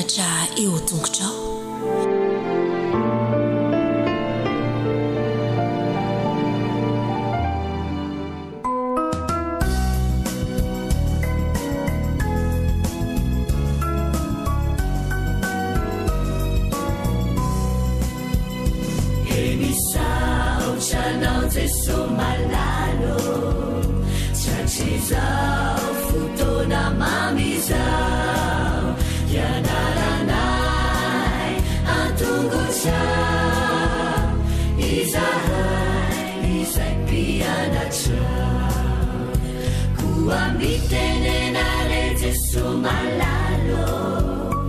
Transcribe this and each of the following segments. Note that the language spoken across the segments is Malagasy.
mpianatra eo an-tongotrao. Misaotra anao Jeso malala ô, Tratrizao fotoana mamy izao, Hianaranay an-tongotrao, Izahay izay mpianatrao. Koa mitenena re Jeso malala ô,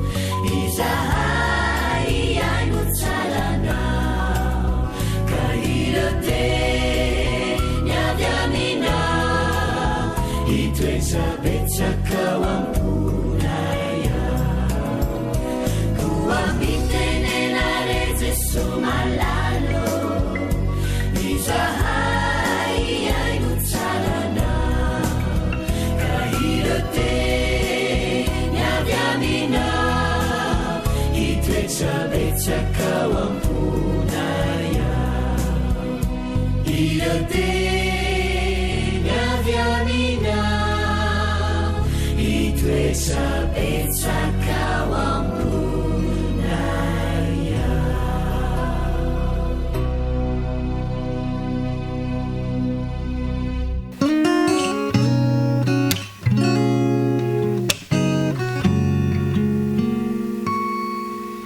Izahay hihaino tsara anao, Ka ireo teny avy aminao, Hitoetra betsaka ao am-ponay ao. Koa mitenena re Jeso malala ô, Izahay hihaino tsara anao, Ka ireo teny avy aminao, Hitoetra betsaka ao am-ponay ao. Ireo teny avy aminao, Hitoetra betsaka ao am-ponay ao.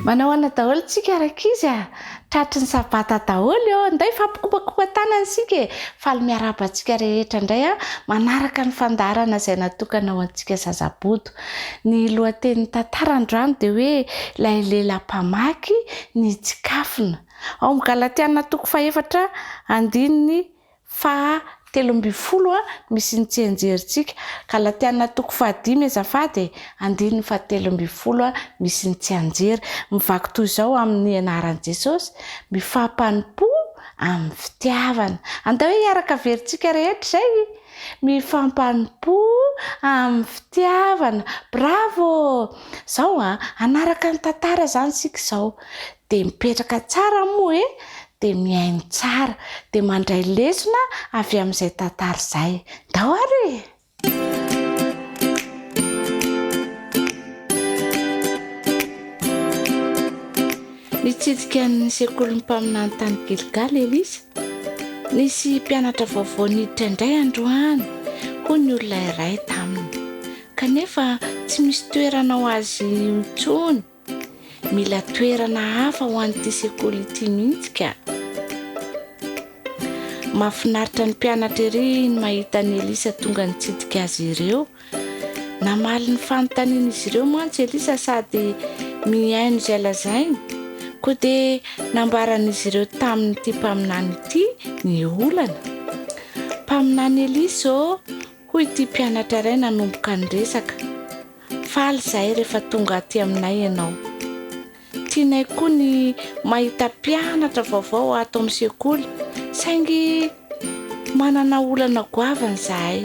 Manao ahoana daholo tsika rankizy a! Tratry ny sabata daholo ô! Ndao hifampikopakopa tanana isika e! Faly miarahaba antsika rehetra indray a! Manaraka ny fandaharana izay natokana ho antsika zazabodo. Ny lohatenin'ny tantara androany dia hoe ilay lehilahy mpamaky ny tsikafona. Ao amin'ny Galatiana toko fahefatra andininy faha 13 misy ny tsianjerintsika. Galatiana toko fahadimy azafady e, andininy faha 13 misy ny tsianjery. Mivaky toy izao amin'ny anaran'i Jesosy, mifampanompoa amin'ny fitiavana. Andao hoe hiaraka averintsika rehetra izay. Mifampanompoa amin'ny fitiavana. Bravo! Izao an, hanaraka ny tantara izany isika izao. Dia mipetraka tsara moa e, dia mihaino tsara, dia mandray lesona avy amin'izay tantara izay. Ndao ary e! Nitsidika ny sekolin'ny mpaminany tany Gilgala Elisa. Nisy mpianatra vaovao niditra indray androany, hoy ny olona iray taminy. Kanefa tsy misy toerana ho azy intsony. Mila toerana hafa ho an'ity sekoly ity mihitsy ka. Mahafinaritra ny mpianatra ery ny mahita an'i Elisa tonga nitsidika azy ireo. Namaly ny fanontanian'izy ireo mantsy Elisa sady mihaino izay lazainy. Koa dia nambaran'izy ireo tamin'ity mpaminany ity ny olana. Mpaminany Elisa ô, hoy ity mpianatra iray nanomboka niresaka. Faly izahay rehefa tonga aty aminay ianao. Tianay koa ny mahita mpianatra vaovao ato amin'ny sekoly, saingy manana olana goavana izahay.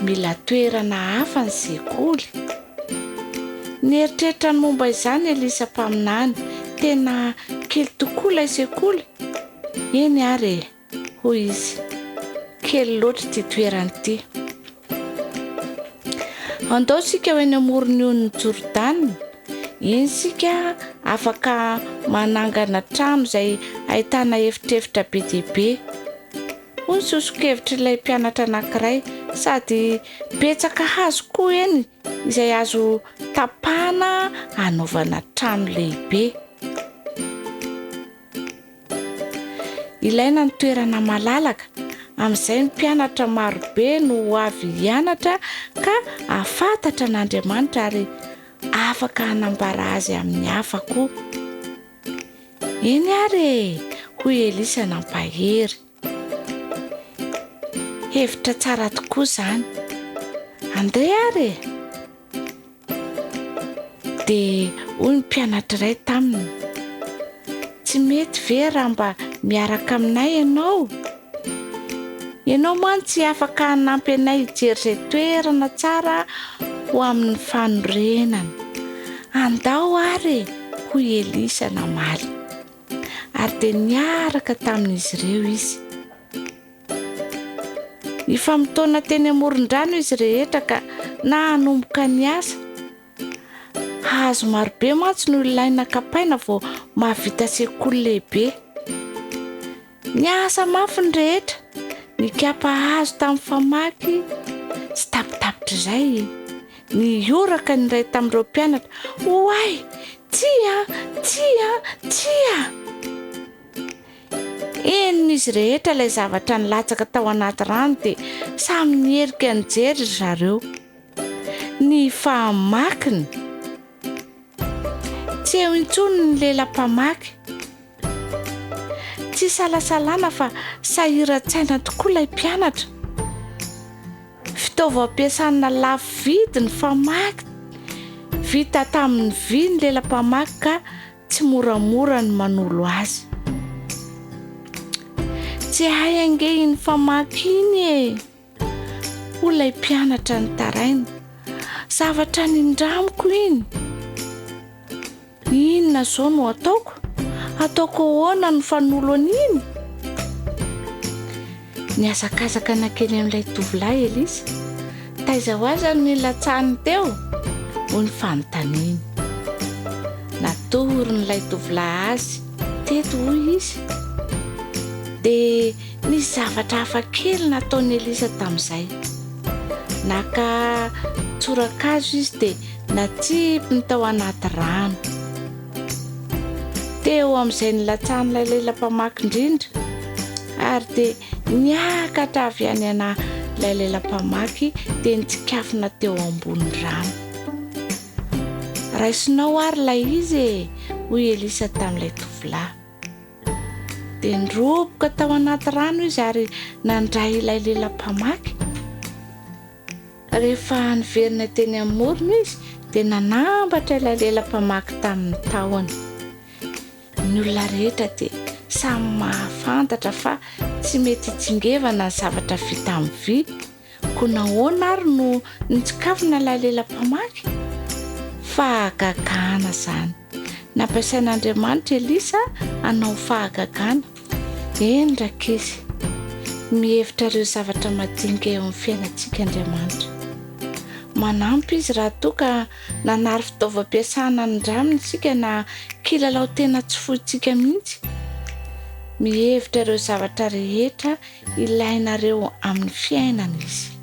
Mila toerana hafa ny sekoly. Nieritreritra ny momba izany Elisa mpaminany. Tena kely tokoa ilay sekoly. Eny ary e! Hoy izy, Kely loatra ity toerana ity. Andao isika ho eny amoron'ny onin'i Jordana. Eny isika afaka manangana trano izay ahitana efitrefitra be dia be. Hoy ny soso-kevitr'ilay mpianatra anankiray, Sady betsaka hazo koa eny izay azo tapahana hanaovana trano lehibe. Ilaina ny toerana malalaka, amin'izay ny mpianatra marobe no ho avy hianatra ka hahafantatra an'Andriamanitra ary afaka hanambara azy amin'ny hafa koa. Eny àry e! hoy Elisa nampahery. Hevitra tsara tokoa izany. Andeha àry e! Dia hoy ny mpianatra iray taminy, Tsy mety ve raha mba miaraka aminay ianao? Ianao mantsy afaka hanampy anay hijery izay toerana tsara ho amin'ny fanorenana. Andao àry e! hoy i Elisa namaly. Ary dia niaraka tamin'izy ireo izy. Nifamotoana teny amoron-drano izy rehetra ka nanomboka niasa. Hazo marobe mantsy no ilaina kapaina vao mahavita sekoly lehibe. Niasa mafy ny rehetra, nikapa hazo tamin'ny famaky tsy tapitapitr'izay. Nihoraka ny iray tamin'ireo mpianatra, Oay! Tsia! Tsia! Tsia! Henon'izy rehetra ilay zavatra nilatsaka tao anaty rano dia samy niherika nijery ry zareo. Ny famakiny. Tsy eo intsony ny lela-pamaky. Tsy isalasalana fa sahiran-tsaina tokoa ilay mpianatra. Fitaovam-piasana lafo vidy ny famaky. Vita tamin'ny vy ny lela-pamaky ka tsy moramora ny manolo azy. Tsy hay ange iny famaky iny e! Hoy ilay mpianatra nitaraina. Zavatra nindramiko iny. Inona izao no ataoko? Ataoko ahoana no fanolo an'iny? Nihazakazaka nankeny amin'ilay tovolahy Elisa. Taiza ho aiza no nilatsahany teo? Hoy ny fanontaniany. Natoron'ilay tovolahy azy teto, hoy izy. Dia nisy zavatra hafa kely nataon'i Elisa tamin'izay. Naka tsorakazo izy dia natsipiny tao anaty rano. Teo amin'izay nilatsahan'ilay lela-pamaky indrindra, ary dia niakatra avy any ana ilay lela-pamaky dia nitsikafona teo ambony rano. Raisinao àry ilay izy e! hoy Elisa tamin'ilay tovolahy. Dia niroboka tao anaty rano izy ary nandray ilay lela-pamaky. Rehefa niverina teny amin'ny morona izy, dia nanambatra ilay lela-pamaky tamin'ny tahony. Ny olona rehetra dia samy mahafantatra fa tsy mety hitsingevana ny zavatra vita amin'ny vy, koa nahoana ary no nitsikafona ilay lela-pamaky? Fahagagana izany! Nampiasain'Andriamanitra Elisa hanao fahagagana. Eny rankizy, mihevitra ireo zavatra madinika eo amin'ny fiainantsika Andriamanitra. Manampy Izy raha toa ka nanary fitaovam-piasana nindraminy isika na kilalao tena tsy fointsika mihitsy. Mihevitra ireo zavatra rehetra ilainareo amin'ny fiainana Izy.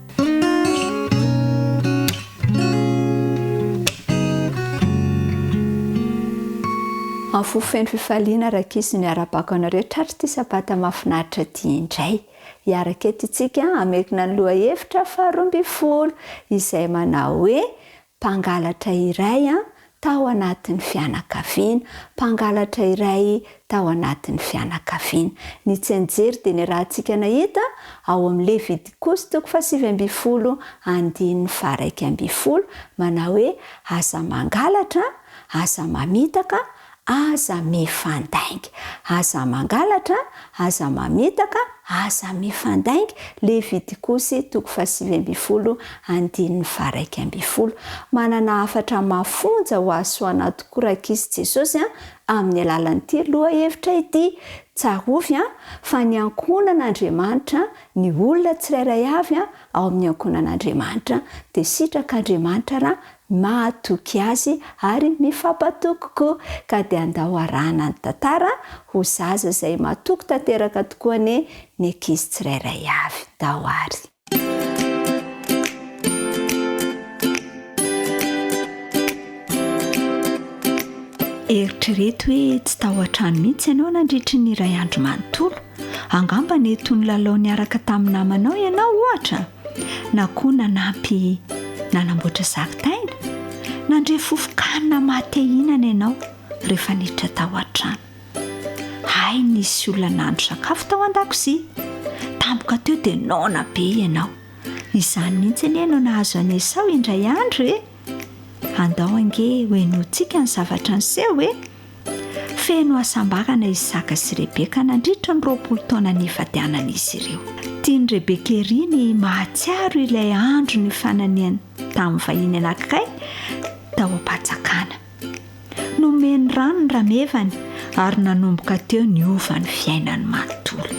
Amin'ny fo feno fifaliana rankizy no iarabako anareo tratr'ity sabata mahafinaritra ity indray. Hiaraka eto isika hamerina ny lohahevitra faharoambinifolo izay manao hoe Mpangalatra iray tao anatin'ny fianakaviana. Mpangalatra iray tao anatin'ny fianakaviana. Ny tsianjery dia niarahantsika nahita ao amin'ny Levitikosy toko fahasivy ambinifolo andininy faharaika ambinifolo manao hoe aza mangalatra, aza mamitaka, Aza mifandainga. Aza mangalatra, aza mamitaka, aza mifandainga, Levitikosy toko fahasivy ambinifolo andininy faharaika ambinifolo. Manana hafatra mafonja ho hahasoana tokoa rankizy Jesosy amin'ny alalan'ity lohahevitra ity. Tsarovy fa ny ankohonan'Andriamanitra, ny olona tsirairay avy ao amin'ny ankohonan'Andriamanitra dia sitrak'Andriamanitra raha mahatoky azy ary mifampatoky koa ka dia andao arahana ny tantara ho zaza izay matoky tanteraka tokoa anie ny ankizy tsirairay avy. Ndao ary. Eritrereto hoe tsy tao an-trano mihitsy ianao nandritry ny iray andro manontolo. Angamba nety ho nilalao niaraka tamin'ny namanao ianao, ohatra, na koa nanampy nanamboatra zaridaina. Nandre fofon-kanina maha-te hihinana ianao rehefa niditra tao an-trano. Hay nisy olona nahandro sakafo tao an-dakozia. Tampoka teo dia noana be ianao. Izany mihitsy anie no nahazo an'i Esao indray andro e! Andao ange hohenointsika ny zavatra niseho e! Feno hasambarana i Isaka sy Rebeka nandritra ny 20 taona nivadianan'izy ireo. Tian'i Rebeka erỳ ny mahatsiaro ilay andro nifananihany tamin'ny vahiny anankiray tao am-pantsakana. Nomeny rano ny ramevany ary nanomboka teo niova ny fiainany manontolo.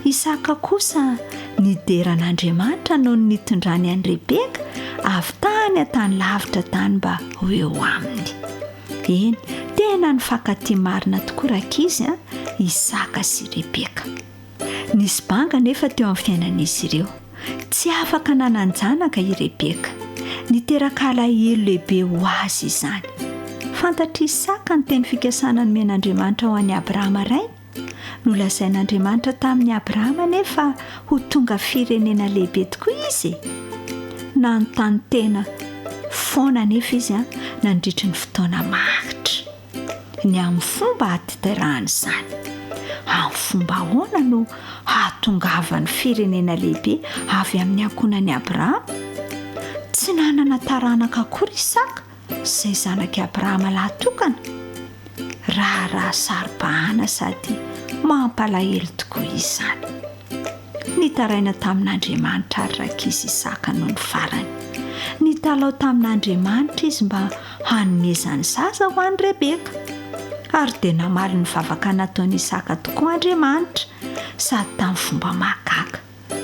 Isaka kosa nidera an'Andriamanitra noho ny nitondrany an'i Rebeka avy tany an-tany lavitra tany mba ho eo aminy. Eny, tena nifankatia marina tokoa rankizy an, Isaka sy Rebeka. Nisy banga anefa teo amin'ny fiainan'izy ireo. Tsy afaka nanan-janaka i Rebeka. Niteraka alahelo lehibe ho azy izany. Fantatr'i Isaka ny teny fikasana nomen'Andriamanitra ho an'i Abrahama rainy. Nolazain'Andriamanitra tamin'i Abrahama anefa ho tonga firenena lehibe tokoa izy e! Nanontany tena foana anefa izy nandritry ny fotoana maharitra. Ny amin'ny fomba hahatanterahana izany. Amin'ny fomba ahoana no hahatongavan'ny firenena lehibe avy amin'ny ankohonan'i Abrahama? Tsy nanana taranaka akory Isaka, izay zanak'i Abrahama lahatokana. Raharaha saro-bahana sady mampalahelo tokoa izany. Nitaraina tamin'Andriamanitra àry rankizy Isaka nony farany. Nitalaho tamin'Andriamanitra izy mba hanomezany zaza ho an'i Rebeka. Ary dia namaly ny vavaka nataon'i Isaka tokoa Andriamanitra, sady tamin'ny fomba mahagaga.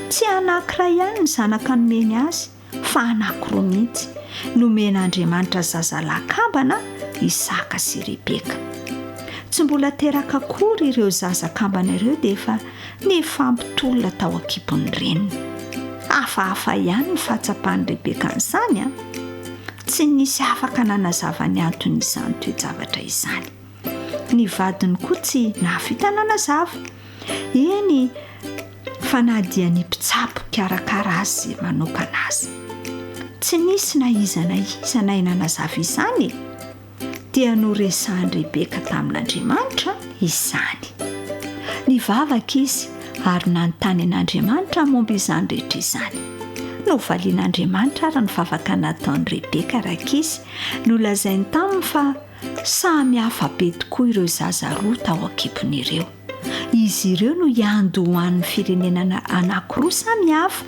Tsy anankiray ihany ny zanaka nomeny azy, fa anankiroa mihitsy. Nomen'Andriamanitra zazalahy kambana Isaka sy Rebeka. Tsy mbola teraka akory ireo zaza kambana ireo dia efa nifampitolona tao an-kibon'ny reniny. Hafahafa ihany ny fahatsapan'i Rebeka an'izany an! Tsy nisy afaka nanazava ny anton'izany toe-javatra izany. Ny vadiny koa tsy nahavita nanazava. Eny fa na dia ny mpitsabo mpikarakara azy manokana aza. Tsy nisy na iza na iza nahay nanazava izany e! Dia noresahin'i Rebeka tamin'Andriamanitra izany. Nivavaka izy ary nanontany an'Andriamanitra momba izany rehetra izany. Novalian'Andriamanitra ary ny vavaka nataon'i Rebeka rankizy. Nolazainy taminy fa samy hafa be tokoa ireo zaza roa tao an-kibony ireo. Izy ireo no hiandohan'ny firenena anankiroa samy hafa,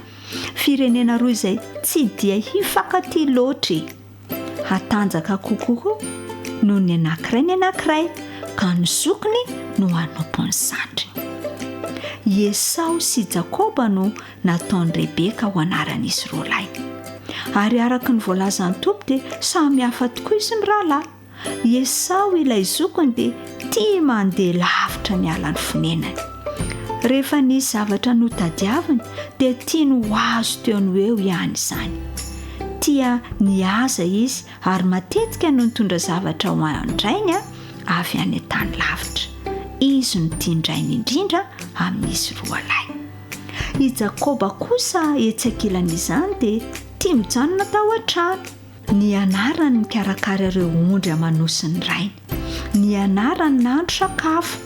firenena roa izay tsy dia hifankatia loatra e! Hatanjaka kokoa noho ny anankiray ny anankiray, ka ny zokiny no hanompo ny zandriny. I Esao sy Jakoba no nataon'i Rebeka ho anaran'izy roa lahy. Ary araka ny voalazan'ny Tompo dia samy hafa tokoa izy mirahalahy. I Esao ilay zokiny dia tia mandeha lavitra miala ny fonenany. Rehefa nisy zavatra notadiaviny dia tiany ho azo teo no eo ihany izany. Tia nihaza izy ary matetika no nitondra zavatra ho an-drainy avy any an-tany lavitra. Izy no tian-drainy indrindra amin'izy roa lahy. I Jakoba kosa etsy ankilan'izany dia tia mijanona tao an-trano. Nianarany nikarakara ireo ondry aman'osin'ny rainy. Nianarany nahandro sakafo.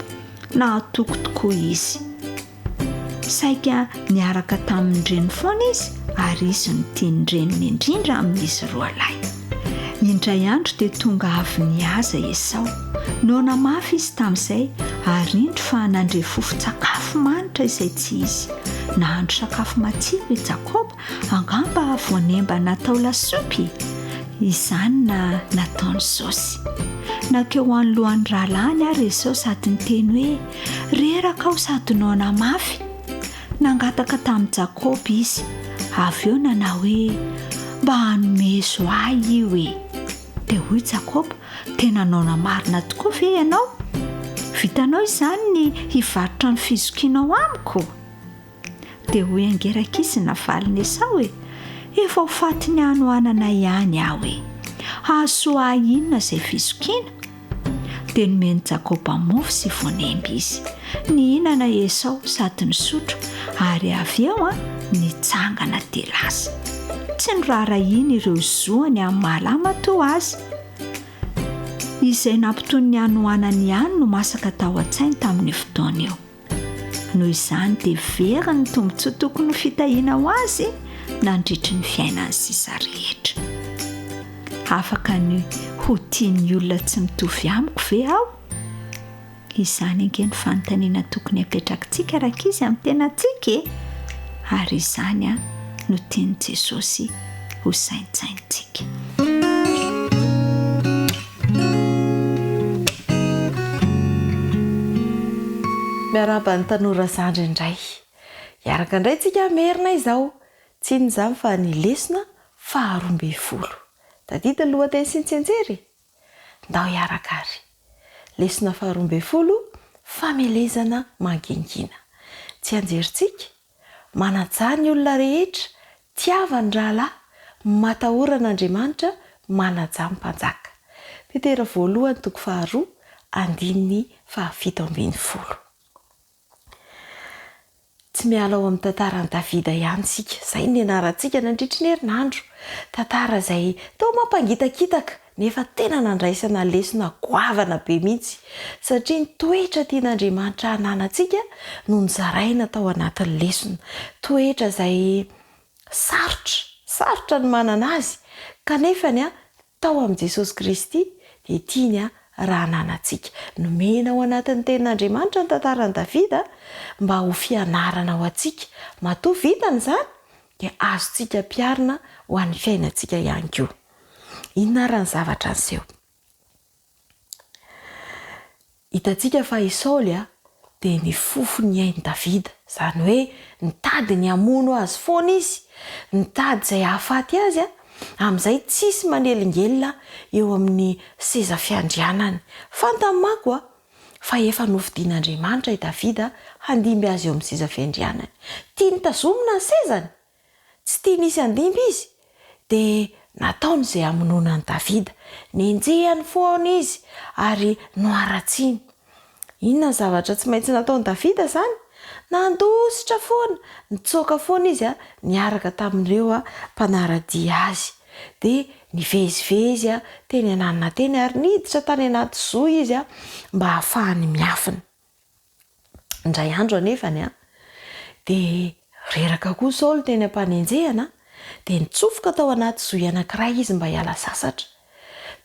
Nahatoky tokoa izy. Saika niaraka tamin'ny reniny foana izy ary izy no tian'ny reniny indrindra amin'izy roa lahy. Indray andro dia tonga avy nihaza Esao. Noana mafy izy tamin'izay ary indro fa nandre fofon-tsakafo manitra izay tsy izy. Nahandro sakafo matsiro i Jakoba, angamba voanemba natao lasopy izany na nataony saosy. Nankeo anoloan'ny rahalahiny àry Esao sady niteny hoe, Reraka aho sady noana mafy. Nangataka tamin'i Jakoba izy, avy eo nanao hoe, Mba anomezo ahy io e! Dia hoy Jakoba, Tena noana marina tokoa ve ianao? Vitanao izany ny hivarotra ny fizokianao amiko? Dia hoy ange Rakisy navalin'i Esao e, Efa ho fatin'ny hanoanana ihany aho e! Hahasoa ahy inona izay fizokiana? Dia nomen'i Jakoba mofo sy voanemba izy. Nihinana i Esao sady nisotro, ary avy eo nitsangana dia lasa. Tsy noraharahiany ireo zoany amin'ny maha lahimatoa azy. Izay nampitony ny hanoanany ihany no masaka tao an-tsainy tamin'io fotoana io. Noho izany dia very ny tombontsoa tokony ho fitahiana ho azy nandritry ny fiainany sisa rehetra. Afaka ny ho tian'ny olona tsy mitovy amiko ve aho? Izany ange no fanontaniana tokony hapetrakitsika rankizy amin'ny tenantsika e! Ary izany no tian'i Jesosy ho saintsainintsika. Miarahaba ny tanora zandry indray. Hiaraka indray tsika hamerina izao. Tsy inona izany fa ny lesona faharoa ambinifolo. Tadidy ny lohateny sy ny tsianjery e! Ndao hiaraka ary. Lesona faharoa ambinifolo, Famelezana mangingina. Tsianjerintsika, Manajà ny olona rehetra, tiava ny rahalahy, matahora an'Andriamanitra, manajà ny mpanjaka. Petera voalohany toko faharoa, andininy fahafito ambinifolo. Tsy miala ao amin'ny tantaran'i Davida ihany isika. Izay no nianarantsika nandritry ny herinandro. Tantara izay toa mampangitakitaka, nefa tena nandraisana lesona goavana be mihitsy, satria ny toetra tian'Andriamanitra hananantsika no nozaraina tao anatin'ny lesona. Toetra izay sarotra, sarotra ny manana azy, kanefa ny Tao amin'i Jesosy Kristy dia tiany raha ananantsika. Nomena ao anatin'ny Tenin'Andriamanitra ny tantaran'i Davida mba ho fianarana ho antsika. Matoa vitany izany dia azontsika ampiharina ho an'ny fiainantsika ihany koa. Inona ary ny zavatra niseho? Hitantsika fa i Saoly dia nifofo ny ain'i Davida, izany hoe nitady ny hamono azy foana izy, nitady izay hahafaty azy, amin'izay tsisy manelingelina eo amin'ny seza fiandrianany. Fantany manko fa efa nofidin'Andriamanitra i Davida handimby azy eo amin'ny seza fiandrianany. Tiany tazomina ny sezany, Tsy tiany hisy handimby izy, dia nataony izay hamonoana an'i Davida. Nenjehiny foana izy ary noharatsiany. Inona ny zavatra tsy maintsy nataon'i Davida izany? Nandositra foana, nitsoaka foana izy niaraka tamin'ireo mpanara-dia azy. Dia nivezivezy teny ananona teny ary niditra tany anaty zohy izy mba hahafahany miafina. Indray andro anefany an, dia reraka koa Saoly teny am-panenjehana, dia nitsofoka tao anaty zohy anankiray izy mba hiala sasatra.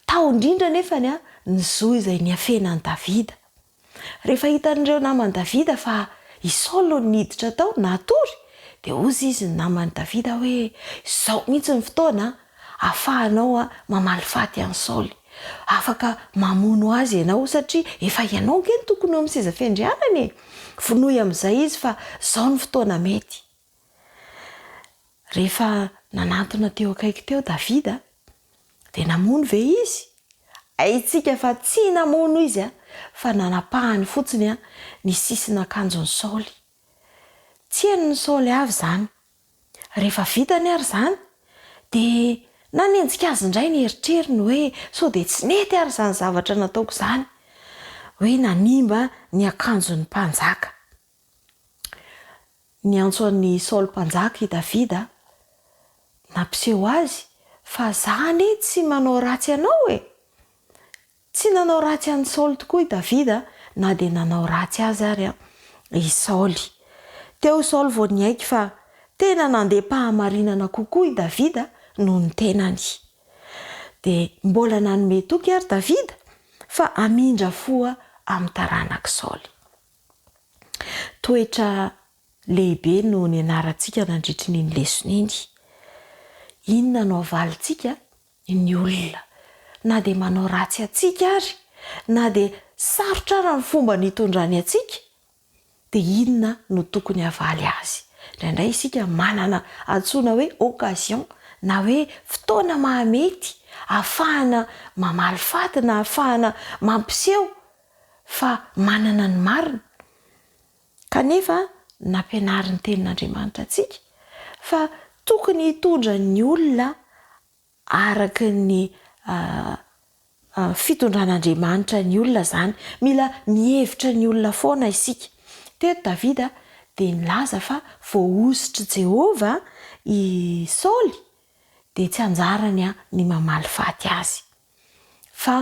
Tao indrindra anefany an, ny zohy izay niafenan'i Davida. Rehefa hitan'ireo naman'i Davida fa i Saoly no niditra tao, natory, dia hozy izy ny naman'i Davida hoe, Izao mihitsy ny fotoana ahafahanao mamaly faty an'i Saoly. Afaka mamono azy ianao satria efa ianao ange no tokony eo amin'ny seza fiandrianana e! Vonoy amin'izay izy fa izao no fotoana mety. Rehefa nanantona teo akaiky teo Davida, dia namono ve izy? Haintsika fa tsy namono izy fa nanapahany fotsiny ny sisin'akanjon'i Saoly. Tsy henon'i Saoly avy izany. Rehefa vitany ary izany, dia nanenjika azy indray ny eritreriny hoe sao dia tsy nety ary izany zavatra nataoko izany, hoe nanimba ny akanjon'ny mpanjaka. Niantso an'i Saoly Mpanjaka i Davida, nampiseho azy fa za anie tsy manao ratsy anao e! Tsy nanao ratsy an'i Saoly tokoa i Davida na dia nanao ratsy azy ary i Saoly. Teo i Saoly vao niaiky fa tena nandeha-pahamarinana kokoa i Davida noho ny tenany. Dia mbola nanome toky ary Davida fa hamindra fo amin'ny taranak'i Saoly. Toetra lehibe no nianarantsika nandritry iny lesona iny. Inona no havalintsika ny olona, na dia manao ratsy antsika ary, na dia sarotra ara ny fomba nitondrany antsika, dia inona no tokony havaly azy? Indraindray isika manana antsoina hoe occasion na hoe fotoana mahamety ahafahana mamaly faty na ahafahana mampiseho fa manana ny marina, kanefa nampianarin'ny Tenin'Andriamanitra antsika fa tokony hitondra ny olona araka ny fitondran'Andriamanitra ny olona izany. Mila mihevitra ny olona foana isika. Teto Davida dia nilaza fa voahosotr'i Jehovah i Saoly, dia tsy anjarany ny mamaly faty azy. Fa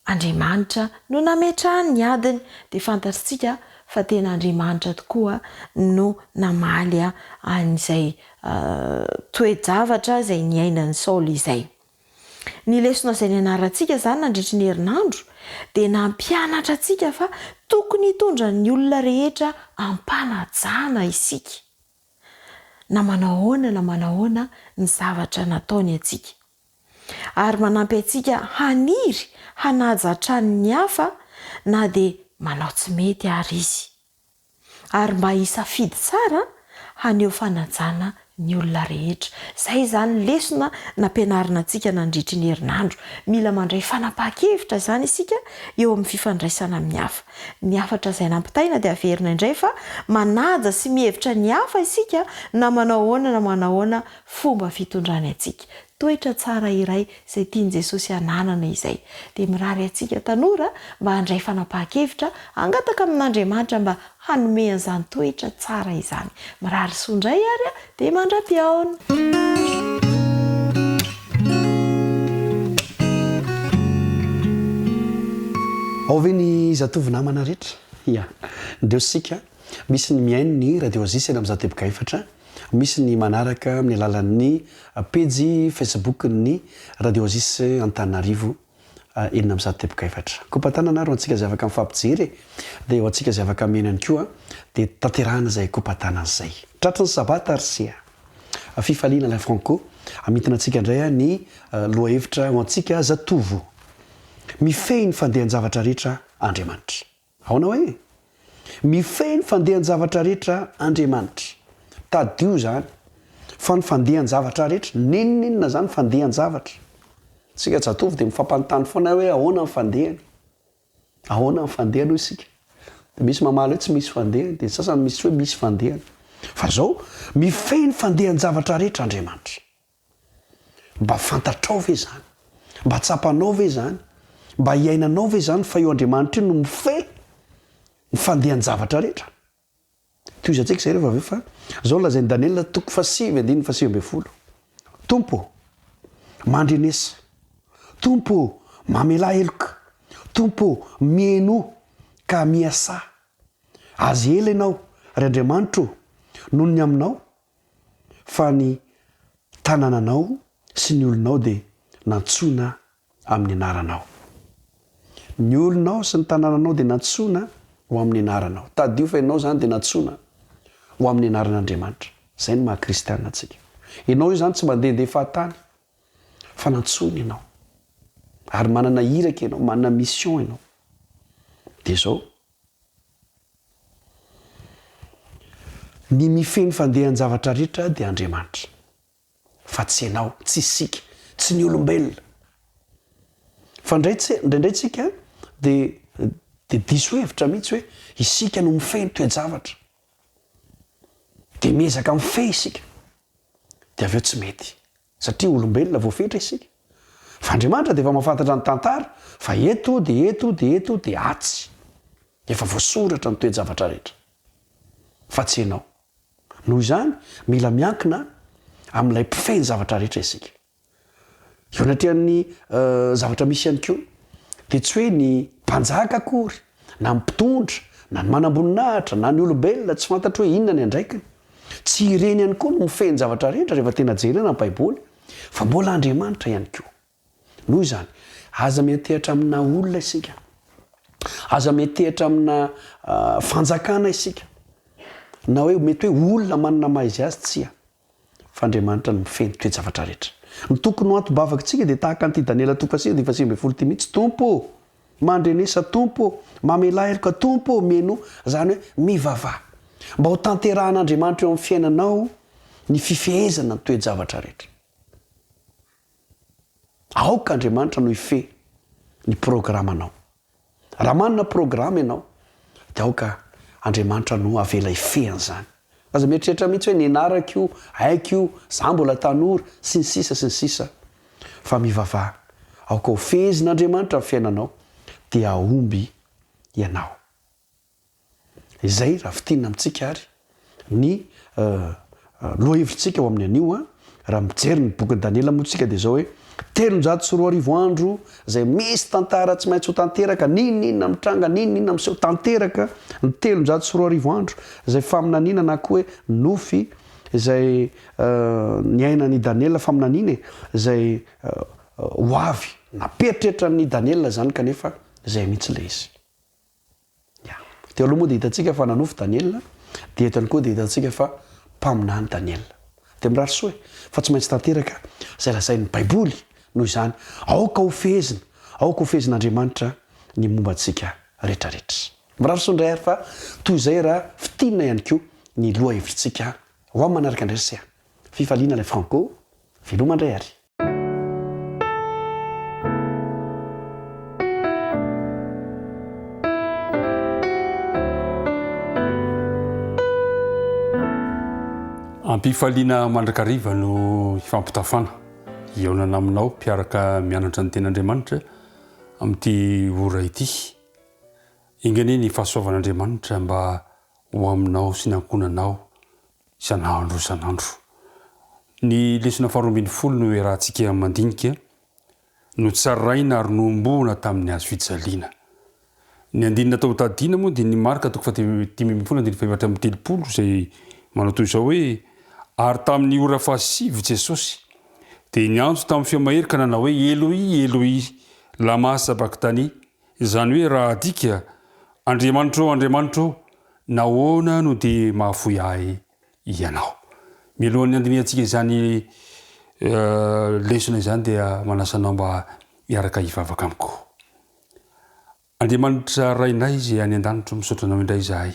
Andriamanitra no nametrahany ny adiny, dia fantatrtsika fa tena Andriamanitra tokoa no namaly an'izay toe-javatra izay niainan'i Saoly izay. Ny lesona izay nianarantsika izany nandritry ny herinandro dia nampianatra antsika fa tokony hitondra ny olona rehetra am-panajana isika, na manao ahoana na manao ahoana ny zavatra nataony antsika. Ary manampy antsika haniry hanaja hatrany ny hafa na dia manao tsy mety ary izy. ary mba hisafidy tsara haneho fanajana ny olona rehetra. Izay izany lesona nampianarina antsika nandritry ny herinandro. Mila mandray fanapahan-kevitra izany isika eo amin'ny fifandraisana amin'ny hafa. Ny hafatra izay nampitaina dia averina indray fa manaja sy mihevitra ny hafa isika na manao ahoana na manao ahoana fomba fitondrany antsika. Toetra tsara iray izay tian'i Jesosy hananana izay. Dia mirary antsika tanora mba handray fanapahan-kevitra hangataka amin'Andriamanitra mba hanome an'izany toetra tsara izany. Mirary soa indray ary dia mandra-pihaona. Ao ve ny zatovo namana rehetra? Ia. Ndreo sika, misy ny mihaino ny Radio Oasis 604, misy ny manaraka amin'ny alalan'ny pejy Facebook-n'ny Radio Oasis Antananarivo 604. Kopa-tanana ary ho antsika izay afaka mifampijery e! Dia ho antsika izay afaka mihaino ihany koa dia tanterahana izay kopa-tanana izay. Tratry ny sabata ry se a! Fifaliana Alain Franco, hamintina antsika indray ny lohahevitra ho antsika zatovo. Mifehy ny fandehan-javatra rehetra Andriamanitra. Ahoana hoe? Mifehy ny fandehan-javatra rehetra Andriamanitra. Tadidio izany, fa ny fandehan-javatra rehetra, n'inon'inona izany fandehan-javatra. Isika jatovo dia mifampanontany foana hoe ahoana ny fandehany? Ahoana ny fandehany hoy isika? Dia misy mamaly hoe tsy misy fandehany, dia ny sasany misy hoe misy fandehany. Fa izao, mifehy ny fandehan-javatra rehetra Andriamanitra. Mba fantatrao ve izany? Mba tsapanao ve izany? Mba iainanao ve izany fa io Andriamanitra io no mifehy ny fandehan-javatra rehetra? Tohizantsika izay rehefa avy eo fa izao no lazain'i Daniela toko fahasivy andininy fahasivy ambinifolo, Tompo ô, mandrenesa, Tompo ô, mamelà heloka, Tompo ô, mihainoa ka miasà. Azy ela Ianao, ry Andriamanitro ô, noho ny aminao, fa ny tanànanao sy ny olonao dia nantsoina amin'ny anaranao. Ny olonao sy ny tanànanao dia nantsoina ho amin'ny anaranao. Tadidio fa ianao izany dia nantsoina ho amin'ny anaran'Andriamanitra. Izay no maha kristiana antsika. Ianao io izany tsy mandehandeha fahatany fa nantsoina ianao. Ary manana iraka ianao, manana mission ianao. Dia izao. Ny mifehy ny fandehan-javatra rehetra dia Andriamanitra, fa tsy ianao, tsy isika, tsy ny olombelona. Fa indray tse, indraindray tsika dia dia diso hevitra mihitsy hoe isika no mifehy ny toe-javatra. Dia miezaka mifehy isika, dia avy eo tsy mety. Satria olombelona voafetra isika. Fa Andriamanitra dia efa mahafantatra ny tantara fa eto dia eto dia eto dia atsy. Efa voasoratra ny toe-javatra rehetra. Fa tsy ianao. Noho izany, mila miankina amin'ilay mpifehy ny zavatra rehetra isika. Eo anatrehan'ny zavatra misy ihany koa, dia tsy hoe ny mpanjaka akory, na ny mpitondra, na ny manamboninahitra, na ny olombelona, tsy fantatro hoe inona ny andraikiny. Tsy ireny ihany koa no mifehy ny zavatra rehetra rehefa tena jerena ny Baiboly, fa mbola Andriamanitra ihany koa. Noho izany, aza miantehatra amina olona isika. Aza miantehatra amina fanjakana isika. Na hoe mety hoe olona manana maha izy azy, tsia. Fa Andriamanitra no mifehy ny toe-javatra rehetra. Ny tokony ho antom-bavakitsika dia tahaka an'ity Daniela toko fahasivy andininy fahasivy ambinifolo ity mihitsy, Tompo ô, mandrenesa, Tompo ô, mamelà heloka, Tompo ô, mihainoa, izany hoe mivavaha. Mba ho tanterahan'Andriamanitra eo amin'ny fiainanao ny fifehezana ny toe-javatra rehetra. Aoka Andriamanitra no hifehy ny programanao. Raha manana programa ianao, dia aoka Andriamanitra no avela hifehy an'izany. Aza mieritreritra mihitsy hoe nianarako io, haiko io, za mbola tanora, sy ny sisa sy ny sisa. Fa mivavaha. Aoka ho fehezin'Andriamanitra ny fiainanao, dia hahomby ianao. Izay raha fintinina amintsika ary ny lohahevitsika ho amin'ny anio an, raha mijery ny bokin'i Daniela moa tsika dia izao hoe 2300 andro izay misy tantara tsy maintsy ho tanteraka, n'inon'inona mitranga, n'inon'inona miseho, tanteraka ny 2300 andro izay faminaniana na koa hoe nofy izay niainan'i Daniela faminaniana e, izay ho avy, nampieritreritra an'i Daniela izany kanefa izay mihitsy ilay izy. Ya. Teo aloha moa dia hitantsika fa nanofy Daniela, dia eto ihany koa dia hitantsika fa mpaminany Daniela. Dia mirary soa e! Fa tsy maintsy tanteraka izay lazain'ny Baiboly, noho izany, aoka ho fehezina, aoka ho fehezin'Andriamanitra ny momba antsika rehetrarehetra. Mirary soa indray ary fa toy izay raha fintinina ihany koa ny lohahevitritsika ho amin'ny manaraka indray ry se a! Fifaliana ilay franco, veloma indray ary. Am-pifaliana mandrakariva no hifampitafana, hihaonana aminao mpiaraka mianatra ny Tenin'Andriamanitra amin'ity ora ity. Enga anie ny fahasoavan'Andriamanitra mba ho aminao sy ny ankohonanao isan'andro isan'andro. Ny lesona faharoa 12 no iarahantsika mandinika, notsaraina ary nohomboana tamin'ny hazo fijaliana. Ny andininy natao hotadiana moa dia ny Marka toko faha-15 andininy faha-34 izay manao toy izao hoe, Ary tamin'ny ora fahasivy Jesosy dia niantso tamin'ny feo mahery ka nanao hoe, Eloi, Eloi, lama sabaktani, izany hoe raha adika, Andriamanitro ô, Andriamanitro ô, nahoana no dia mahafoy ahy Ianao? Mialohan'ny handinihantsika izany lesona izany dia manasa anao mba hiaraka hivavaka amiko. Andriamanitra Rainay izay any an-danitra, misaotra Anao indray izahay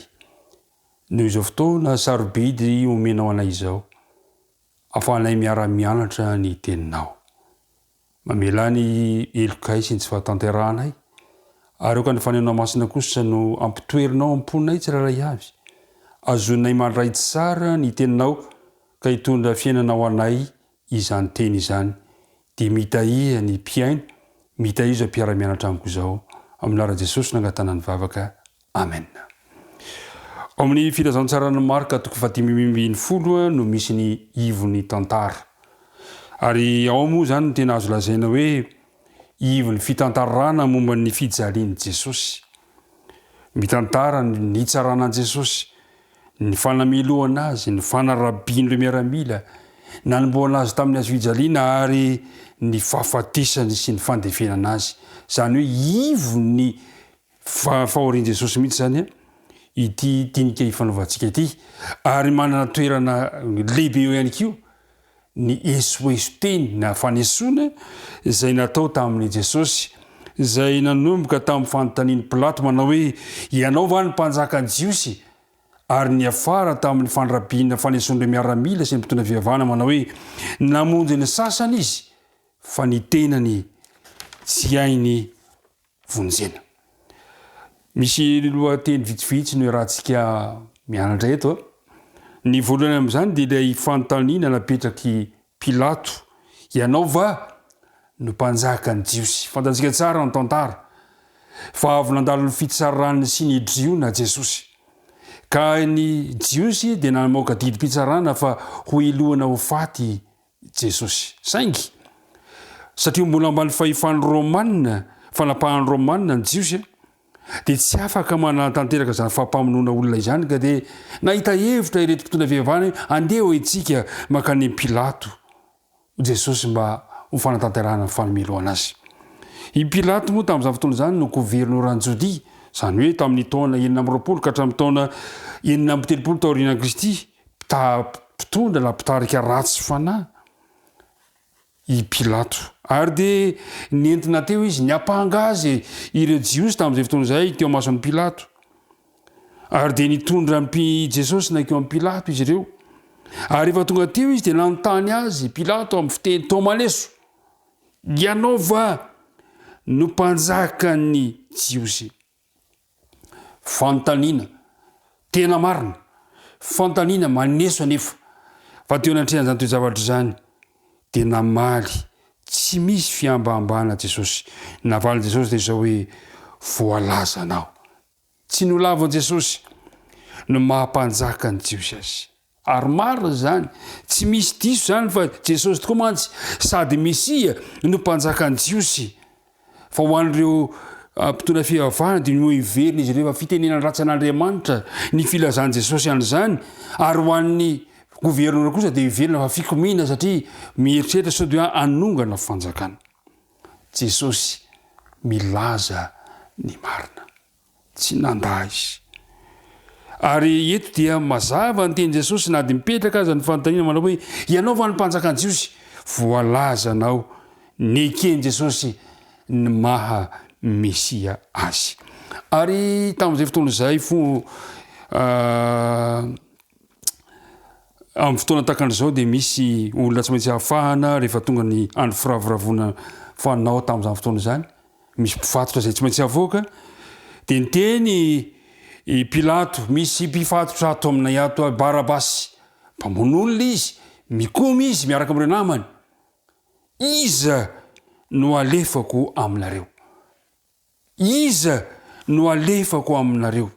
noho izao fotoana sarobidy omenao anay izao, ahafahanay miara-mianatra ny Teninao. Mamelà ny helokay sy ny tsy fahatanterahanay, ary aoka ny Fanahinao Masina kosa no ampitoerinao am-ponay tsirairay avy, ahazoanay mandray tsara ny Teninao ka hitondra fiainana ho anay izany Teny izany, dia mitahia ny mpihaino, mitahia izao mpiara-mianatra amiko izao, amin'ny anaran'i Jesosy no angatahana ny vavaka, Amen. Ao amin'ny Filazantsaran'i Marka toko fahadimy 15 no misy ny ivon'ny tantara. Ary ao moa izany no tena azo lazaina hoe ivon'ny fitantarana momba ny fijalian'i Jesosy. Mitantara ny nitsarana an'i Jesosy, ny fanamelohana azy, ny fanarabian'ireo miaramila, nanombohana azy tamin'ny hazofijaliana ary ny fahafatesany sy ny fandevenana azy. Izany hoe ivon'ny fahorian'i Jesosy mihitsy izany ity dinika ifanaovantsika ity. Ary manana toerana lehibe eo ihany koa ny esoeso teny na fanesoana izay natao tamin'i Jesosy, izay nanomboka tamin'ny fanontanian'i Pilato manao hoe, Ianao va ny mpanjakan'ny Jiosy? Ary niafara tamin'ny fandrabiana fanesoan'ireo miaramila sy ny mpitondra fivavahana manao hoe, Namonjy ny sasany izy, fa ny tenany tsy hainy vonjena. Misy lohateny vitsivitsy no iarahantsika mianatra eto. Ny voalohany amin'izany dia ilay fanontaniana napetrak'i Pilato, Ianao va no mpanjakan'ny Jiosy? Fantatsika tsara ny tantara fa avy nandalo ny fitsaran'ny Synedriona Jesosy. Ka ny Jiosy dia namoaka didim-pitsarana fa hohelohina ho faty Jesosy. Saingy, satria mbola ambany fahefan'ny Romana, fanapahan'ny Romana ny Jiosy, dia tsy afaka manatanteraka izany fampamonoana olona izany, ka dia nahita hevitra ireto mpitondra fivavahana hoe andeha ho isika mankany amin'i Pilato Jesosy mba ho fanatanterahana ny fanomelohana azy. I Pilato moa tamin'izany fotoana izany no governoran'i Jodia, izany hoe tamin'ny taona 26 ka hatramin'ny taona 36 taorian'i Kristy, mpitondra na mpitarika ratsy fanahy i Pilato. Ary dia nentina teo izy, niampanga azy ireo Jiosy tamin'izay fotoana izay teo imason'i Pilato. Ary dia nitondra an'i Jesosy nankeo amin'i Pilato izy ireo. Ary rehefa tonga teo izy dia nanontany azy Pilato amin'ny fiteny tomaneso, Ianao va no mpanjakan'ny Jiosy? Fanontaniana tena marina, fanontaniana maneso anefa, fa teo anatrehan'izany toe-javatra izany dia namaly tsy misy fihambahambana Jesosy. Ny navalin'i Jesosy dia izao hoe, Voalazanao. Tsy nolavin'i Jesosy ny maha mpanjaka ny Jiosy azy. Ary marina izany, tsy misy diso izany fa Jesosy tokoa mantsy sady Mesia no mpanjakan'ny Jiosy. Fa ho an'ireo mpitondra fivavahana dia noheverin'izy ireo fa fitenenana ratsy an'Andriamanitra ny filazan'i Jesosy an'izany, ary ho an'ny governora kosa dia heverina fa fikomiana satria mieritreritra sao dia hanongana fanjakana. Jesosy milaza ny marina. Tsy nandà izy. Ary eto dia mazava ny tenin'i Jesosy na dia mipetraka aza ny fanontaniana manao hoe, Ianao va no mpanjakan'ny Jiosy? Voalazanao, neken'i Jesosy ny maha Mesia azy. Ary tamin'izay fotoana izay fo amin'ny fotoana tahaka an'izao dia misy olona tsy maintsy hafahana rehefa tonga ny andro firavoravoana fanao tamin'izany fotoana izany. Misy mpifatotra izay tsy maintsy avoaka. Dia niteny i Pilato, misy mpifatotra ato aminay ato, Barabasy. Mpamono olona izy, mikomy izy miaraka amin'ireo namany. Iza no alefako aminareo? Iza no alefako aminareo?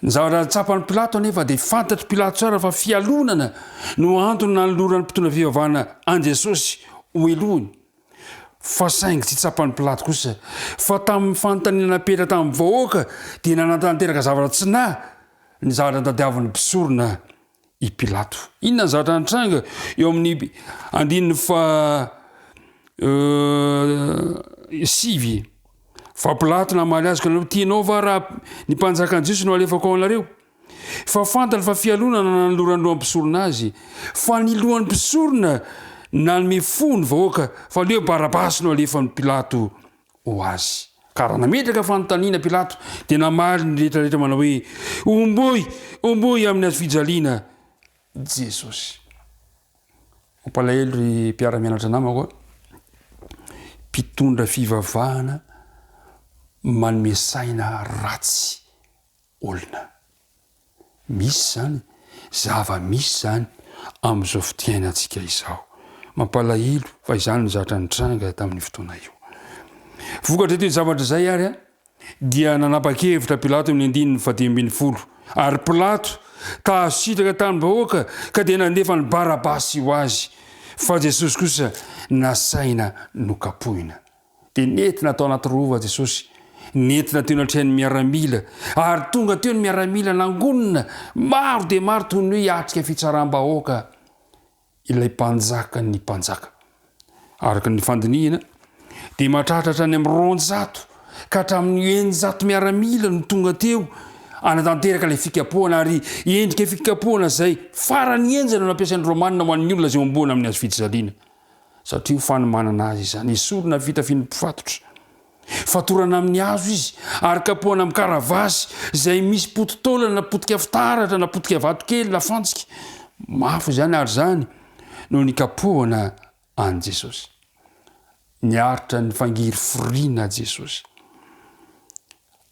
Ny zavatra tsapan'i Pilato anefa dia fantatr'i Pilato tsara fa fialonana no antony nanoloran'ny mpitondra fivavahana an'i Jesosy ho helohiny. Fa saingy tsy tsapan'i Pilato kosa fa tamin'ny fanontaniana napetra tamin'ny vahoaka dia nanatanteraka zavatra tsy nahy ny zavatra notadiavin'ny mpisorona i Pilato. Inona ny zavatra nitranga eo amin'ny andininy faha sivy? Fa Pilato namaly azy ka nanao, Tianao va raha ny mpanjakan'ny Jiosy no alefako ao anareo? Fa fantany fa fialonana nanoloran'ny lohan'ny mpisorona azy, fa ny lohan'ny mpisorona nanome fo ny vahoaka fa aleo Barabasy no alefan'i Pilato ho azy. Ka raha nametraka fanontaniana Pilato, dia namaly ny rehetra rehetra manao hoe, Homboy, homboy amin'ny hazo fijaliana Jesosy. Mampalahelo ry mpiara-mianatra namako a! Mpitondra fivavahana manome saina ratsy olona. Misy izany, zava-misy izany amin'izao fotoiainantsika izao. Mampalahelo fa izany no zatra nitranga tamin'io fotoana io. Vokatra toe-javatra izay ary dia nanapa-kevitra Pilato amin'ny andininy fahadimy ambin'ny folo. Ary Pilato ta hahazo sitraka tamin'ny vahoaka ka dia nandefa an'i Barabasy ho azy, fa Jesosy kosa nasaina nokapohina. Dia nentina tao anaty rova Jesosy, nentina teo anatrehan'ny miaramila, ary tonga teo ny miaramila nangonina maro dia maro toy ny hoe hiatrika fitsaram-bahoaka ilay mpanjakan'ny mpanjaka. Araka ny fandinihina, dia mahatratra hatrany amin'ny 200 ka hatramin'ny 600 miaramila no tonga teo hanatanteraka ilay fikapohana, ary endrika fikapohana izay farany henjana no nampiasain'ny Romanina ho an'ny olona izay homboana amin'ny hazo fijaliana. Satria ho fanomanana azy izany. Esorina ny fitafian'ny mpifatotra. Fatorana amin'ny hazo izy, ary kapohana amin'ny karavasy izay misy poti-taolana na potika fitaratra na potika vatokely na fantsika. Mafy izany ary izany no nikapohana an'i Jesosy. Niaritra ny fangirifiriana Jesosy.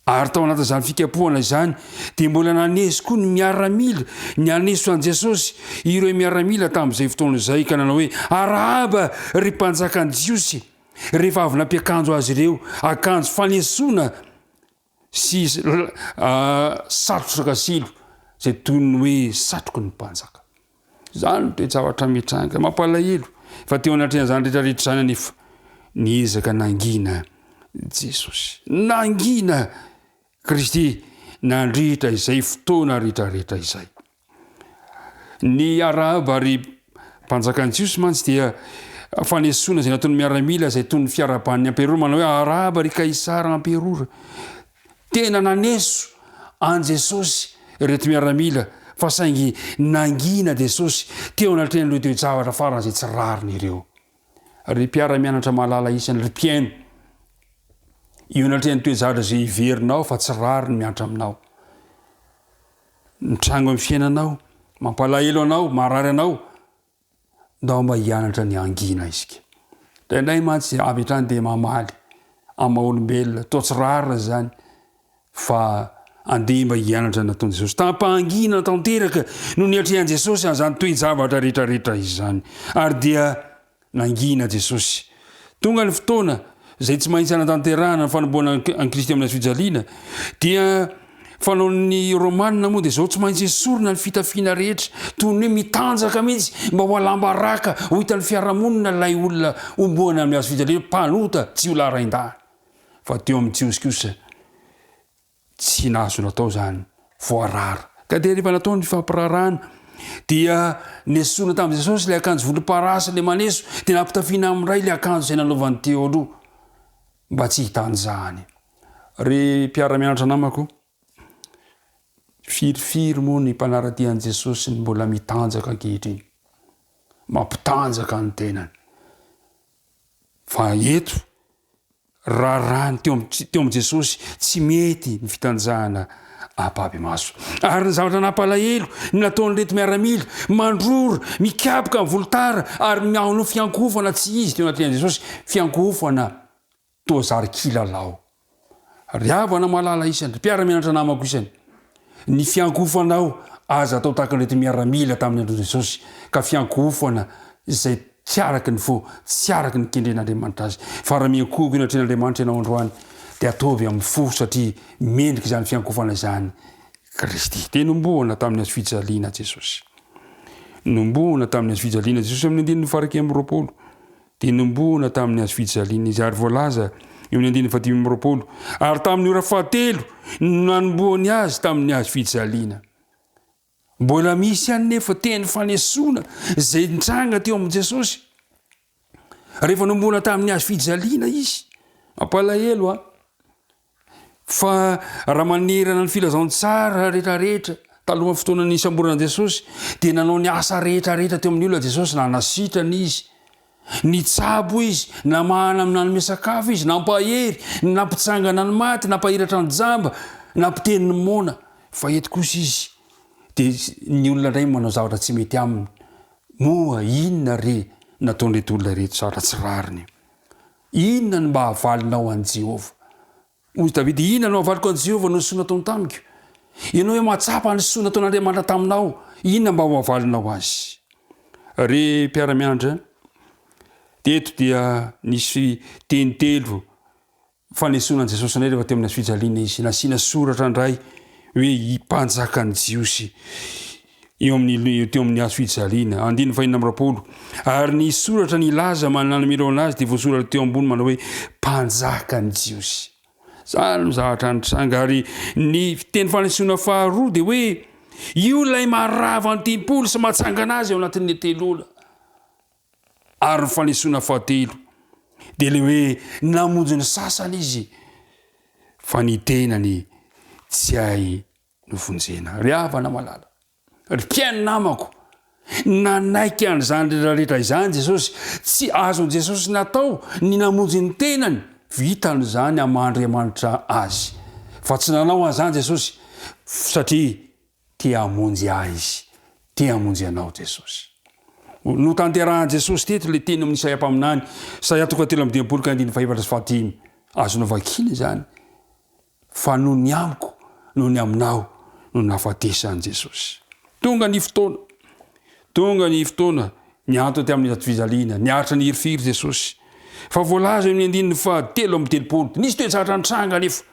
Ary tao anatin'izany fikapohana izany dia mbola naneso koa ny miaramila, ny haneso an'i Jesosy ireo miaramila tamin'izay fotoana izay ka nanao hoe, Arahaba, ry mpanjakan'ny Jiosy! Rehefa avy nampiakanjo azy ireo akanjo fanesoana sy satroka silo izay toy ny hoe satroky ny mpanjaka. Izany no toe-javatra mitranga. Mampalahelo fa teo anatrehan'izany rehetra rehetra izany anefa, niezaka nangina Jesosy. Nangina Kristy nandritra izay fotoana rehetra rehetra izay. Ny arahaba ry mpanjakan'ny Jiosy mantsy dia fanesoana izay nataon'ny miaramila izay toy ny fiarahaban'ny amperora manao hoe arahaba ry Kaisara amperora. Tena naneso an'i Jesosy ireto miaramila fa saingy nangina Jesosy teo anatrehan'ireo toe-javatra faran'izay tsy rariny ireo. Ry mpiara-mianatra malala isany, ry mpihaino, eo anatrehan'ny toe-javatra izay heverinao fa tsy rariny mihatra aminao, mitranga amin'ny fiainanao, mampalahelo anao, marary anao, Ndao mba hianatra ny hangina isika. Indraindray mantsy avy hatrany dia mamaly amin'ny maha olombelona, toa tsy rariny izany fa andeha mba hianatra ny nataon'i Jesosy. Tamim-pahanginana tanteraka no niatrehan'i Jesosy an'izany toe-javatra rehetrarehetra izany. Ary dia nangina Jesosy. Tonga ny fotoana izay tsy maintsy hanatanterahana ny fanomboana an'i Kristy amin'ny hazofijaliana, dia fanaon'ny Romanina moa dia izao, tsy maintsy esorina ny fitafiana rehetra, toy ny hoe mitanjaka mihitsy mba ho alam-baraka, ho hitan'ny fiarahamonina ilay olona homboana amin'ny hazofijaliana, mpanota, jiolahy rain-dahiny. Fa teo amin'ny Jiosy kosa, Tsy nahazo natao izany, voarara. Ka dia rehefa natao ny fifampiraharahana, dia nesorina tamin'i Jesosy ilay akanjo volomparasy, ilay maneso, dia nampitafiana amin'ny Ray ilay akanjo izay nanaovany teo aloha, mba tsy hitanjahany. Ry mpiara-mianatra namako, firifiry moa ny mpanara-dia an'i Jesosy no mbola mitanjaka ankehitriny? Mampitanjaka ny tenany. Fa eto. Raharahany teo amin'ny teo amin'i Jesosy tsy mety ny fitanjahana ampahibemaso. Ary ny zavatra nampalahelo ny nataon'ireto miaramila, mandrora, mikapoka ny volotara ary manao fiankohofana tsy izy teo anatrehan'i Jesosy, fiankohofana toa zary kilalao. Ry havana malala isany, ry mpiara-mianatra namako isany, ny fiankohofanao aza atao tahaka an'ireto miaramila tamin'ny andron'i Jesosy, ka fiankohofana izay tsy araka ny fo, tsy araka ny kendren'Andriamanitra azy. Fa raha miankohoka eo anatrehan'Andriamanitra ianao androany, dia ataovy amin'ny fo, satria mendrika izany fiankohofana izany Kristy. Dia nombohana tamin'ny hazofijaliana Jesosy. Nombohana tamin'ny hazofijaliana Jesosy amin'ny andininy faha-21. Dia nombohana tamin'ny hazo fijaliana izy, ary voalaza eo amin'ny andininy fahadimy amby 20, ary tamin'ny ora fahatelo no nanombohany azy tamin'ny hazo fijaliana. Mbola misy ihany nefa teny fanesoana izay nitranga teo amin'i Jesosy. Rehefa nombohana tamin'ny hazo fijaliana izy, mampalahelo an! Fa raha manerana ny filazantsara rehetrarehetra, talohan'ny fotoana nisamborana an'i Jesosy, dia nanao ny asa rehetrarehetra teo amin'ny olona Jesosy, nanasitrana Izy, nitsabo Izy, namahana nanome sakafo Izy, nampahery, nampitsangana ny maty, nampahiratra ny jamba, nampiteny ny moana. Fa eto kosa Izy, dia ny olona indray manao zavatra tsy mety aminy. Moa inona re nataon'ireto olona ireto zavatra tsy rariny? Inona no mba havalinao an'i Jehovah? Hoy Davida, Inona no havaliko an'i Jehovah noho ny soa nataony tamiko? Ianao hoe mahatsapa ny soa nataon'Andriamanitra taminao, inona mba ho havalinao azy? Ry mpiara-mianatra, teto dia nisy teny telo fanesoana an'i Jesosy indray rehefa teo amin'ny hazofijaliana izy. Nasiana soratra indray hoe i mpanjakan'ny Jiosy eo amin'ny teo amin'ny hazo fijaliana. Andininy fahenina amby 20. Ary ny soratra nilaza mananamiraona azy dia voasoratra teo ambony manao hoe mpanjakan'ny Jiosy. Izany no zavatra nitranga ary ny teny fanesoana faharoa dia hoe io ilay marava ny tempoly sy mahatsangana azy ao anatin'ny telo ora. Ary ny fanesoana fahatelo dia ilay hoe namonjy ny sasany izy fa ny tenany tsy hay novonjena. Ry havana malala, ry mpihaino namako, nanaiky an'izany rehetrarehetra izany Jesosy. Tsy azon'i Jesosy natao ny namonjy ny tenany, vitany izany amin'ny maha Andriamanitra azy. Fa tsy nanao an'izany Jesosy satria Te hamonjy ahy Izy. Te hamonjy anao Jesosy. Notanterahan'i Jesosy teto ilay teny amin'ny Isaia mpaminany, Isaia toko fahatelo amby 50 ka andininy fahefatra sy fahadimy. Azonao vakiana izany. Fa noho ny amiko, noho ny aminao no nahafatesan'i Jesosy. Tonga ny fotoana. Tonga ny fotoana niantona tamin'ny hazo fijaliana, niaritra ny hirifiry Jesosy. Fa voalaza eo amin'ny andininy fahatelo amby 30, nisy toe-javatra nitranga anefa.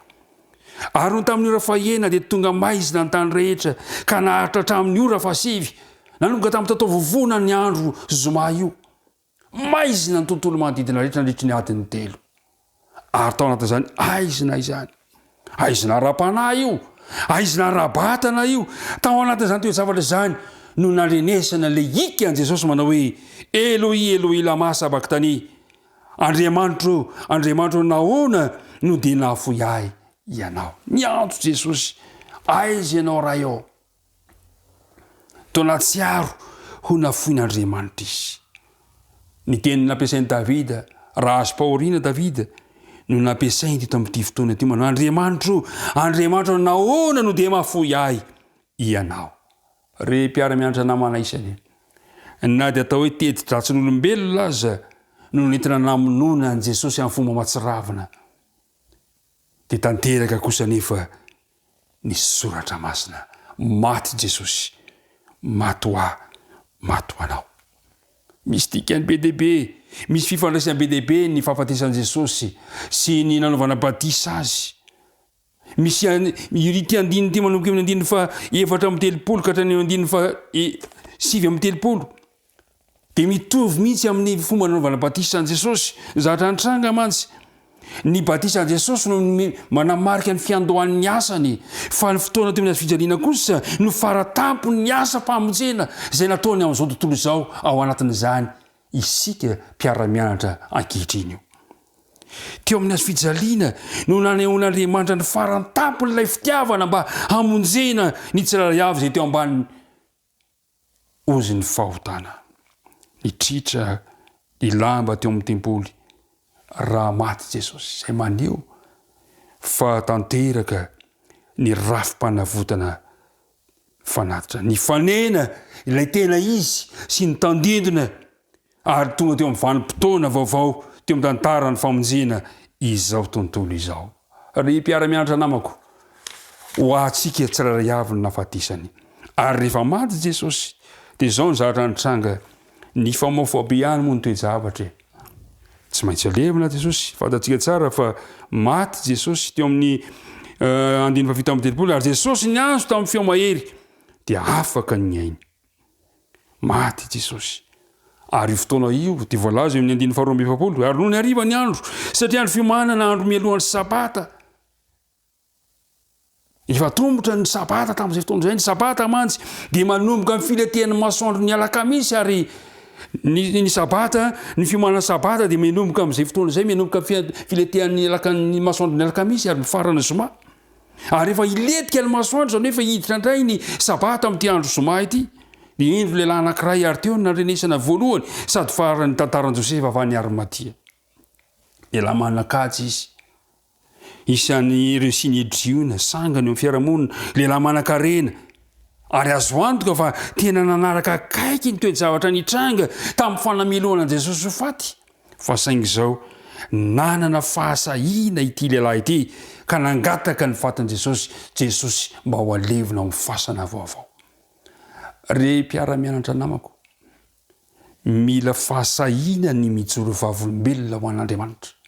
Ary nony tamin'ny ora fahena dia tonga maizina ny tany rehetra, ka naharitra hatramin'ny ora fahasivy, nanomboka tamin'ny tataovovona ny andro zoma io. Maizina ny tontolo manodidina rehetra nandritry ny adiny telo. Ary tao anatin'izany aizina izany. Aizina ara-panahy io, aizina ara-batana io. Tao anatin'izany toe-javatra izany no nandrenesana ilay hika an'i Jesosy manao hoe, Eloi, Eloi, lama sabaktani? Andriamanitro ô, Andriamanitro ô, nahoana no dia nahafoy ahy Ianao? Niantso Jesosy, Aiza Ianao Ray ô? Toa nahatsiaro ho nafoin'Andriamanitra izy. Ny teny nampiasain'i Davida, raha azom-pahoriana Davida, no nampiasainy teto amin'ity fotoana ity, manao, Andriamanitro ô, Andriamanitro ô, nahoana no dia mahafoy ahy Ianao? Ry mpiara-mianatra namana isany, na dia atao hoe teti-dratsin'olombelona aza no nentina namonoana an'i Jesosy amin'ny fomba mahatsiravina, dia tanteraka kosa anefa ny Soratra Masina, Maty Jesosy, maty ho ahy, maty ho anao. Misy dikany be dia be, misy fifandraisany be dia be ny fahafatesan'i Jesosy sy ny nanaovana batisa azy. Misy an, ity andininy ity manomboka eo amin'ny andininy faha 34 ka hatrany amin'ny andininy faha 39 dia mitovy mihitsy amin'ny fomba nanaovana batisa an'i Jesosy. Ny zavatra nitranga mantsy, ny batisa an'i Jesosy no manamarika ny fiandohan'ny asany, fa ny fotoana teo amin'ny hazo fijaliana kosa no faratampon'ny asam-pamonjena izay nataony amin'izao tontolo izao ao anatin'izany isika mpiara-mianatra ankehitriny io. Teo amin'ny hazo fijaliana no nanehoan'Andriamanitra ny faran-tampon'ilay fitiavana mba hamonjena ny tsirairay avy izay teo ambany ozin'ny fahotana. Nitritra ny lamba teo amin'ny tempoly. Raha maty Jesosy, izay maneho fa tanteraka ny rafi-panavotana fanatitra. Nifanena ilay tena izy sy ny tandindona ary tonga teo amin'ny vanim-potoana vaovao teo amin'ny tantaran'ny famonjena izao tontolo izao. Ry mpiara-mianatra namako, ho antsika tsirairay avy ny nahafatesany. Ary rehefa maty Jesosy, dia izao ny zavatra nitranga, nifamofoa be ihany moa ny toe-javatra e. Tsy maintsy alevina Jesosy. Fantatsika tsara fa maty Jesosy teo amin'ny eh, andininy fahafito amby telopolo ary Jesosy niantso tamin'ny feo mahery dia afaka ny ainy. Maty Jesosy. Ary io fotoana io dia voalaza eo amin'ny andininy faharoa amby 40 ary nony hariva ny andro satria andro fiomanana andro mialohan'ny sabata Efa atomotra ny Sabata tamin'izay fotoana izay. Ny Sabata mantsy dia manomboka amin'ny filentehan'ny masoandro ny alakamisy ary ny, ny Sabata, ny fiomanana Sabata dia manomboka amin'izay fotoana izay, manomboka amin'ny filentehan'ny alakan'ny masoandro ny alakamisy ary mifarana zoma. Ary efa hilentika ny masoandro izany hoe efa hiditra indray ny Sabata amin'ity andro zoma ity. Dia indro lehilahy anankiray ary teo no nandrenesana voalohany sady faran'ny tantaran'i Josefa avy any Arimatia. Lehilahy manan-kaja izy. Isan'ireo Synedriona sangany eo amin'ny fiarahamonina, lehilahy manankarena, ary azo antoka fa tena nanaraka akaiky ny toe-javatra nitranga tamin'ny fanamelohana an'i Jesosy ho faty. Fa saingy izao, nanana fahasahiana ity lehilahy ity ka nangataka ny fatin'i Jesosy, Jesosy mba ho alevina ao amin'ny fasana vaovao. Ry mpiara-mianatra namako, mila fahasahiana ny mijoro vavolombelona ho an'Andriamanitra.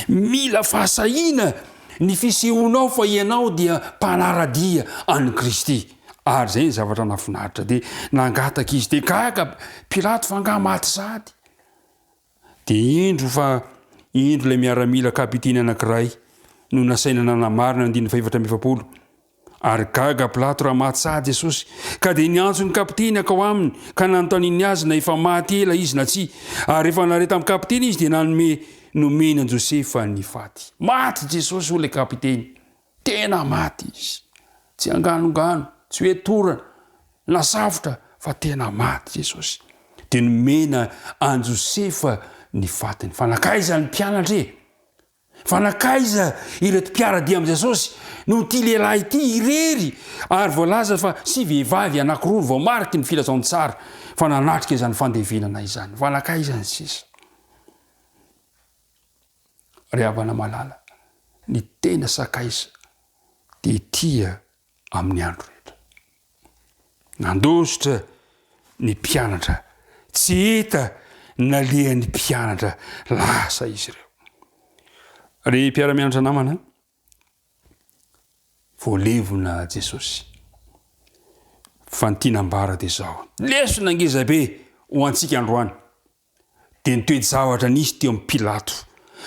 Mila fahasahiana ny fisehoanao fa ianao dia mpanara-dia an'i Kristy. Ary izay ny zavatra nahafinaritra. Dia nangataka izy. Dia gaga Pilato fa angaha maty sahady. Dia indro fa indro ilay miaramila kapiteny anankiray no nasaina nanamarina andininy fahefatra amby 40. Ary gaga Pilato raha maty sahady Jesosy, ka dia niantso ny kapiteny hankao aminy, ka nanontaniany azy na efa maty ela izy na tsia. Ary rehefa nahare tamin'ny kapiteny izy, dia nanome nomeny an'i Josefa ny faty. Maty Jesosy, hoy ilay kapiteny. Tena maty izy. Tsy anganongano, tsy hoe torana, na safotra, fa tena maty Jesosy. Dia nomena an'i Josefa ny fatiny. Fa nankaiza ny mpianatra e? Fa nankaiza ireto mpiara-dia amin'i Jesosy no ity lehilahy ity irery ary voalaza fa sy vehivavy anankiroa no voamariky ny filazantsara fa nanatrika izany fandevenana izany. Fa nankaiza ny sisa? Ry havana malala, ny tena sakaiza dia tia amin'ny andro rehetra. Nandositra ny mpianatra, tsy hita nalehan'ny mpianatra, lasa izy ireo. Ry mpiara-mianatra namana, voalevona Jesosy. Fa ny tiana ambara dia izao, lesona ngeza be ho antsika androany. Dia ny toe-javatra nisy teo amin'i Pilato.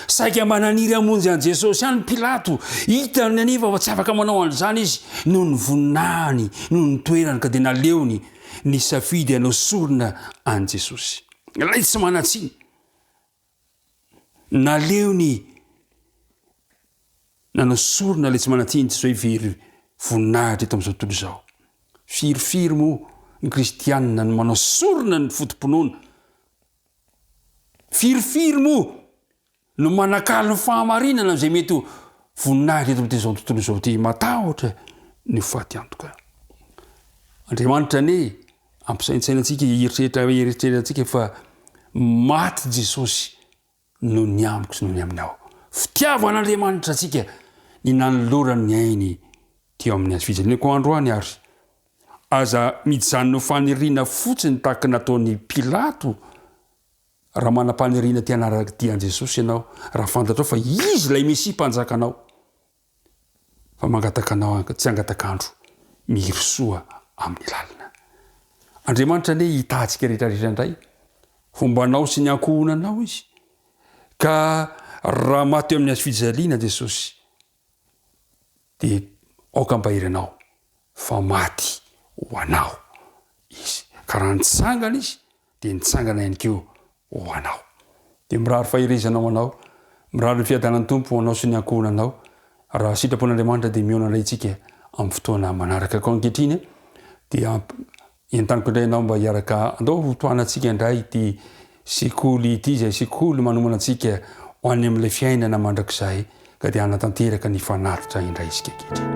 Saika mba naniry hamonjy an'i Jesosy ihany Pilato. Hitany anefa fa tsy afaka manao an'izany izy noho ny voninahiny, noho ny toerany, ka dia naleony nisafidy hanao sorona an'i Jesosy, ilay tsy manan-tsiny. Naleony Nanao sorona ilay tsy manan-tsiny tsy izao very voninahitra eto amin'izao tontolo izao. Firifiry moa ny kristianina no manao sorona ny foto-pinoana? Firifiry moa no manakalo ny fahamarinana amin'izay mety ho voninahitra eto amin'ity izao tontolo izao ity? Matahotra ny ho faty antoka. Andriamanitra anie ampisaintsaina antsika hieritreritra hieritreritra antsika fa maty Jesosy noho ny amiko sy noho ny aminao. Fitiavan'Andriamanitra antsika ny nanolorany ny ainy teo amin'ny hazo fijaliana. Koa androany ary, aza mijanona ho faniriana fotsiny tahaka ny nataon'i Pilato, raha manam-paniriana te hanara-dia an'i Jesosy ianao, raha fantatrao fa Izy ilay Mesia Mpanjakanao. Fa mangataka anao tsy hangatak'andro, mirosoa amin'ny lalina. Andriamanitra anie hitaha antsika rehetra rehetra indray, homba anao sy ny ankohonanao Izy. Ka raha maty eo amin'ny hazo fijaliana Jesosy, dia aoka hampahery anao fa maty ho anao Izy. Ka raha nitsangana Izy, dia nitsangana ihany koa ho anao. Dia mirary faherezana ho anao, mirary ny fiadanan'ny Tompo ho anao sy ny ankohonanao. Raha sitrapon'Andriamanitra dia mihaona indray isika amin'ny fotoana manaraka. Koa ankehitriny dia entaniko indray ianao mba hiaraka andao ho tohanantsika indray ity sekoly ity izay sekoly manomana antsika. Ho any amin'ilay fiainana mandrakizay ka dia hanatanteraka ny fanatitra indray isika ankehitriny.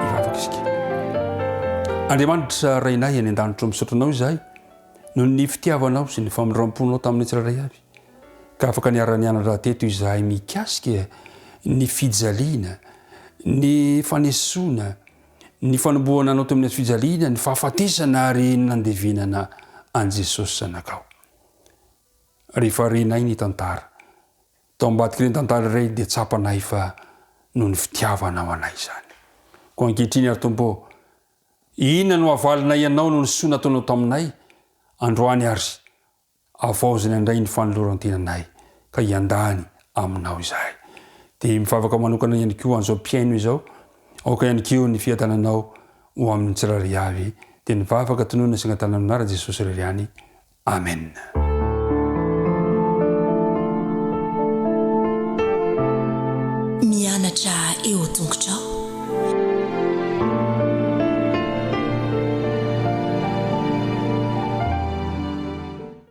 Hivavaka isika. Andriamanitra Rainay any an-danitra, misaotra Anao izahay noho ny fitiavanao sy ny famindram-ponao taminay tsirairay avy, ka afaka niara-nianatra teto izahay mikasika ny fijaliana, ny fanesoana, ny fanombohana Anao teo amin'ny hazo fijaliana, ny fahafatesana ary ny nandevenana an'i Jesosy Zanakao. Rehefa renay ny tantara, Tao ambadik'ireny tantara ireny dia tsapanay fa noho ny fitiavanao anay izany. Koa ankehitriny ary Tompo ô, inona no havalinay Anao noho ny soa nataonao taminay? Androany ary, havaozina indray ny fanoloran-tenanay ka hiandany Aminao izahay. Dia mivavaka manokana ihany koa an'izao mpihaino izao, aoka ihany koa ny fiadananao ho amin'ny tsirairay avy. Dia ny vavaka tononina sy angatahana amin'ny anaran'i Jesosy irery ihany. Amen. Mianatra eo tongotrao.